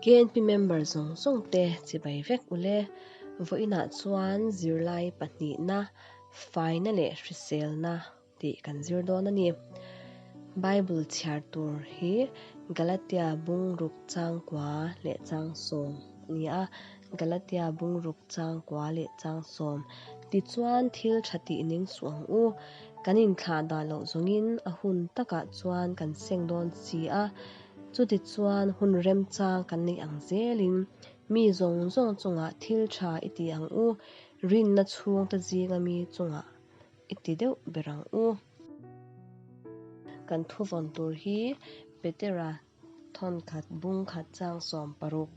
KNP member zawng zawng te chibai vek ule. Vawiinah chuan zirlai pahnihna, faina leh hriselna tih kan zir dawn a ni. Bible chhiar tur hi Galatia bungruk changkua leh changsawm a ni a, Galatia bungruk changkua leh changsawm. Tichuan thil tha tih ning suh ang u. Kan inthlah dah loh zawngin a hun takah chuan kan seng dawn si a. Chutichuan hun remchang kan neih ang zelin mi zawng zawng chungah thil tha i ti ang u, rinna chhungte zinga mi chungah i ti deuh ber ang u. Kan thuvawn tur hi Petera thawnkhat bungkhat chang 16,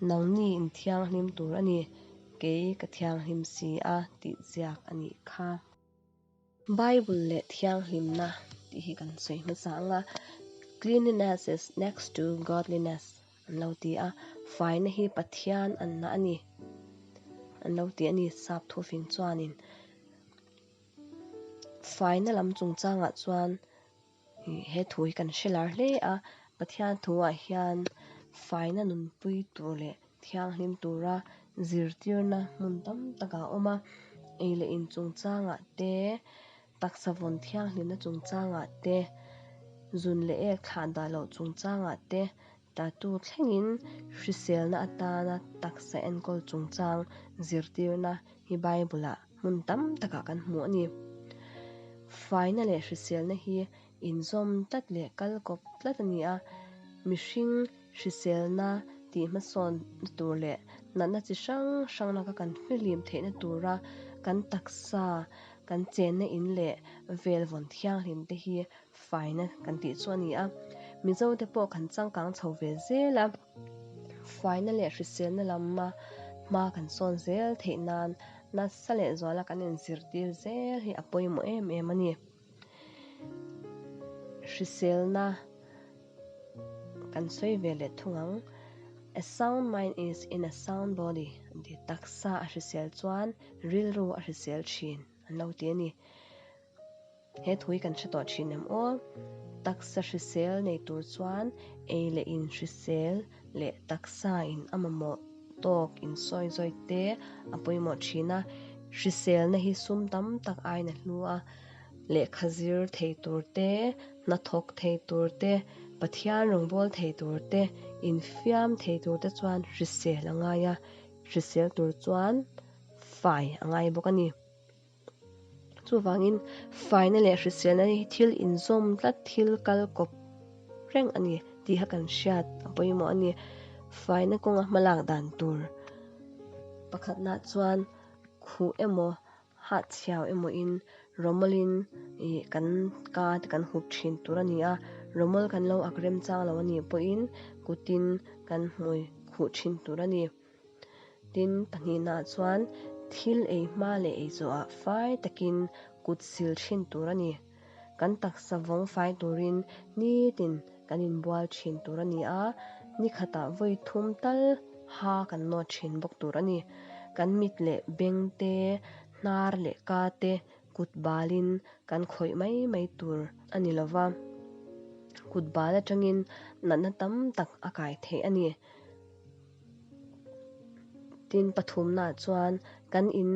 Nangni in thianghlim tur a ni, kei ka thianghlim si a tih ziak a nih kha. Bible leh thianghlimna tih hi kan sawi hmasa ang a, Cleanliness is next to godliness an lo ti a, faina hi Pathian anna a ni an lo ti a ni sap thufing chuanin. Faina lam chungchangah chuan he thu hi kan hre lar hle a, Pathian thuah hian faina nunpui tur leh thianghlim tura zirtirna hmun tam takah a awm a, ei leh in chungchangah te, taksa vawn thianghlimna chungchangah te, zun leh ek thlah dah loh chungchangah te, tatu thlengin hriselna atana taksa enkawl chungchang zirtirna hi Bible-ah hmun tam takah kan hmu a ni. Faina leh hriselna hi inzawm tlat leh kal kawp tlat a ni a, mihring hriselna tih hmasawnna tur leh natna chi hrang hrang laka kan fihlim theihna tura kan taksa, kan chenna in leh vel vawn thianghlim te hi faina kan tih chu a ni a. Mizo te pawh kan changkang chho ve zel a, faina leh hriselna lama hma kan sawn zel theih nan nasa leh zuala kan inzirtir zel hi a pawimawh em em a ni. Hriselna kan sawi ve leh thung ang. A sound mind is in a sound body an ti. Taksa a hrisel chuan rilru a hrisel thin an lo ti a ni. He thu hi kan hre tawh thin em aw? Taksa hrisel nei tur chuan ei leh in hrisel leh taksa in a mamawh tawk in sawi zawi te a pawimawh thin a. Hriselna hi sum tam tak aiin a hlu a, lehkha zir thei tur te, hnathawk thei tur te, Pathian rawngbâwl thei tur te, infiam thei tur te chuan hrisel a ngai a, hrisel tur chuan fai a ngai bawk a ni. Chuvangin faina leh hriselna hi thil inzawm tlat, thil kal kawp reng a ni tih kha kan hriat a pawimawh a ni. Faina kawnga hmalak dan tur pakhatna chuan khuh emaw hahchhiau emaw in rawmawlin ih kan ka te kan hup thin tur a ni a, rawmawl kan lo ak remchang lo a nih pawhin kutin kan hmui khuh thin tur a ni. Tin, pahnihnaah chuan thil ei hma leh ei zawhah fai takin kut sil thin tur a ni. Kan taksa vawng fai turin nitin kan inbual thin tur a ni a, ni khatah vawi thum tal ha kan nawt thin bawk tur a ni. Kan mit leh beng te, hnar leh ka te kut balin kan khawih mai mai tur a ni lova, kut bal atangin natna tam tak a kai theih a ni. Tin, pathumnaah chuan kan in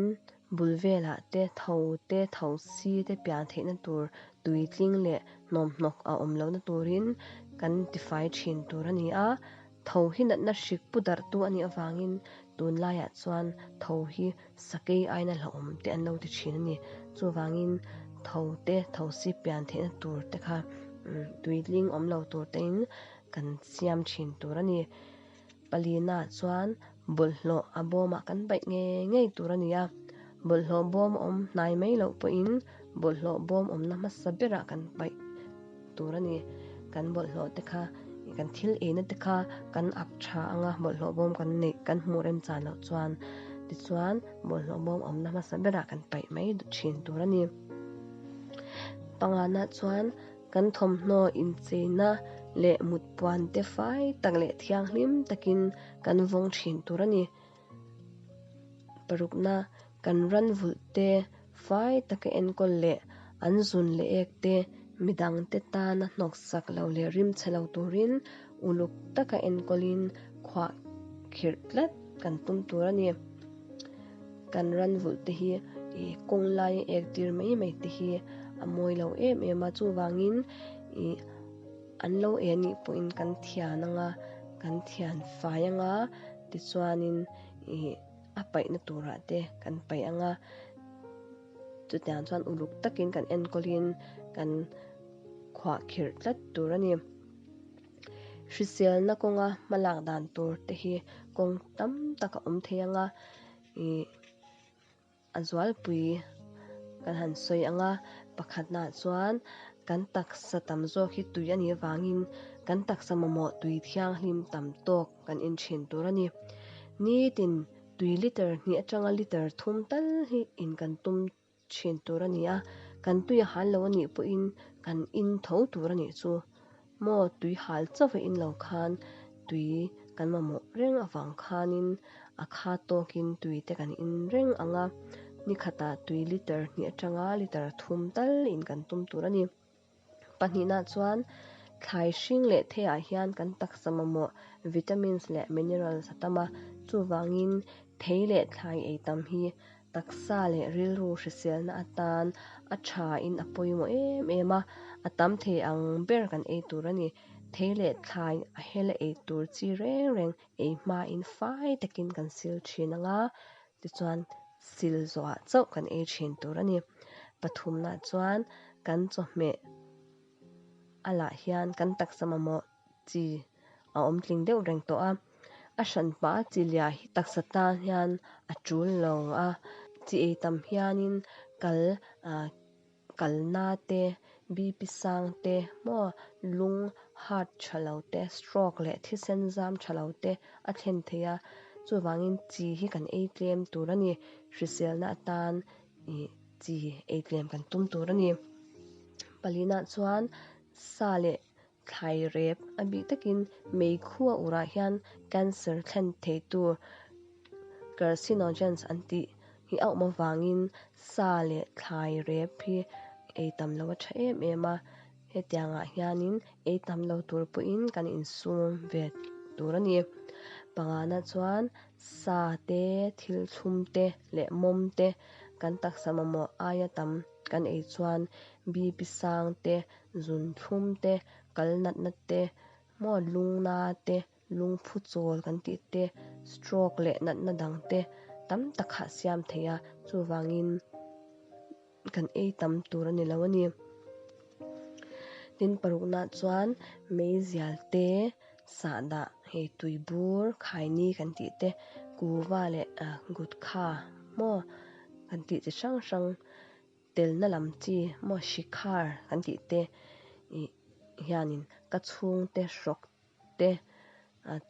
bul velah te tho te, tho si te pian theihna tur tuitling leh hnawmhnawk a awm lohna turin kan tifai thin tur a ni a. Tho hi natna hrik pu darhtu a nih avangin tunlaiah chuan tho hi sakei aina hlauhawm te an lo ti thin a ni. Chuvangin tho te, tho si pian theihna tur te kha tuitling awm lo tur tein kan siam thin tur a ni. Palina chuan bawlhhlawh a bawmah kan paih ngei ngei tur a ni a, bawlhhlawh bawm awm hnai mai loh pawhin bawlhhlawh bawm awmna hmasa berah kan paih tur a ni. Kan bawlhhlawh te kha kan thil eina te kha kan ak tha anga bawlhhlawh bawm kan neih kan hmuh remchan loh chuan tichuan bawlhhlawh bawm awmna hmasa berah kan paih mai thin tur a ni. Pangana chuan Kan thawmhnaw incheina leh mutpuan te fai tak leh thianghlim takin kan vawng thin tur a ni. Parukna, kan ran vulh te fai taka enkawl leh an zun leh ek te midangte tana hnawksak lo leh rimchhe lo turin uluk taka enkawlin khuah khirh tlat kan tum tur a ni. Kan ran vulh te hi ih kawng laia ek tir mai mai te hi a mawi lo em em a, chuvangin ih an lo e anih pawhin kan thian anga kan thian fai anga tichuanin ih a paihna turah te kan paih anga chutiang chuan uluk takin kan enkawlin kan khuah khirh tlat tur a ni. Hriselna kawnga hmalak dan tur te hi kawng tam tak a awm thei ang a, ih a zualpui kan han sawi ang a, pakhatnaah chuan kan taksa tam zawk hi tui a nih avangin kan taksa mamawh tui thianghlim tam tawk kan in thin tur a ni. Nitin tui liter hnih atanga liter thum tal hi in kan tum thin tur a ni a, kan tui a hal lo a nih pawhin kan in tho tur a nih chu. Maw tui hal chauh a in lo khan tui kan mamawh reng avang khanin a kha tawkin tui te kan in reng ang a, ni khatah tui liter hnih atanga liter thum tal in kan tum tur a ni. Pahnihna chuan thlai hring leh theiah hian kan taksa mamawh vitamins leh minerals a tam a, chuvangin thei leh thlai ei tam hi taksa leh rilru hriselna atan a thain a pawimawh em em a, a tam thei ang ber kan ei tur a ni. Thei leh thlai a hela ei tur chi reng reng ei hmain fai takin kan sil thin ang a, tichuan sil zawhah chauh kan ei thin tur a ni. Pathumna chuan kan chawhmeh a lah hian kan taksa mamawh chi a awm tling deuh reng tawh a, a hran hma chi liah hi taksa tan hian a tul lo a, chi ei tam hianin kal ah kalna te, BP sang te maw lung heart tha lo te, stroke leh thisen zam tha lo te a thlen thei a, chuvangin chi hi kan ei tlem tur a ni, hriselna atan ih chi ei tlem kan tum tur a ni. Palina chuan sa leh thlai rep a bik takin meikhu a urah hian cancer thlen thei tur carcinogens an tih hi a awm avangin sa leh thlai rep hi ei tam lo a tha em em a, hetiangah hianin ei tam lo tur pawhin kan insum ve tur a ni. Pangana chuan sa te, thil thlum te leh mawm te kan taksa mamawh aia tam kan ei chuan BP sang te, zun thlum te, kal natna te, maw lungna te, lungphu chawl kan tih te, stroke leh natna dang te tam tak hah siam thei a, chuvangin kan ei tam tur a ni lo a ni. Tin parukna chuan meizial te, sahdah, hei tuibur, khaini kan tih te, kuva leh gutkha maw kan tih chi hrang hrang Telna lam chi maw shikhar kan tih te ih hianin ka chhungte hrawk te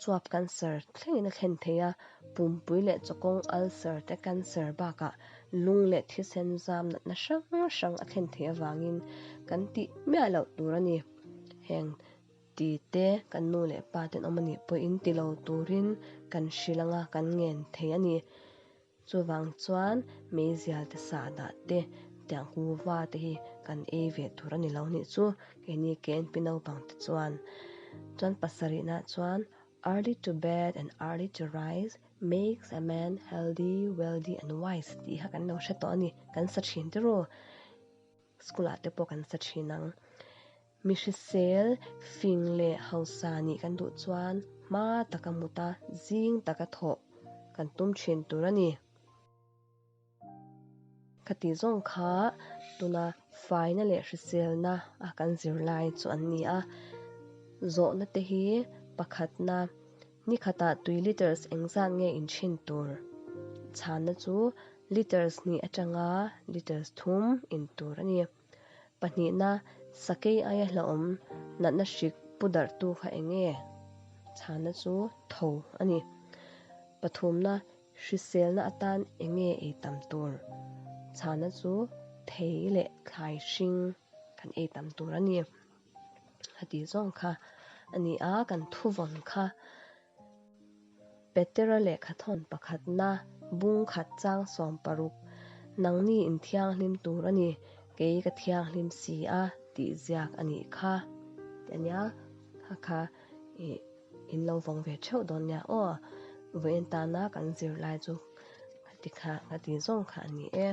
chuap cancer thlengin a thlen thei a, pumpui leh chawkawng ulcer te cancer bakah lung leh thisen zam natna hrang hrang a thlen theih avangin kan tih miah loh tur a ni. Heng ti te kan nu leh pa ten awm a nih pawhin ti lo turin kan hrilh anga kan ngen thei a ni. Chuvang chuan meizial te sahdah te tiang kuva te hi kan ei ve tur a ni lo nih chu keini KNP naupang te chuan. Chuan pasarihna chuan Early to bed and early to rise makes a man healthy, wealthy and wise tih kha kan lo hre tawh a ni, kan sa thin tiraw? School ah te pawh kan sa thin ang. Mi hrisel, fing leh hausa nih kan duh chuan hma taka mut a, zing taka thawh kan tum thin tur a ni. Khati zawng kha tuna faina leh hriselna a kan zirlai chu an ni a. Zawhna te hi pakhatna ni khatah tui liters engzat nge inthin tur? Chhanna chu liters hnih atanga liters thum in tur a ni. Pahnihna, sakei aia hlauhawm natna hrik pu darhtu kha eng nge? Chhanna chu tho a ni. Pathumna, hriselna atan eng nge ei tam tur? Chhanna chu thei leh thlai hring kan ei tam tur a ni. A tih zawng kha a ni a, kan thuvawn kha Petera lehkhathawn pakhatna bung khat chang 16, Nangni in thianghlim tur a ni, kei ka thianghlim si a tih ziak a nih kha tih a nia, kha kha ih. In lo vawng ve theuh dawn nia aw. Vawiin tana kan zirlai chu khati kha khati zawng kha a ni e.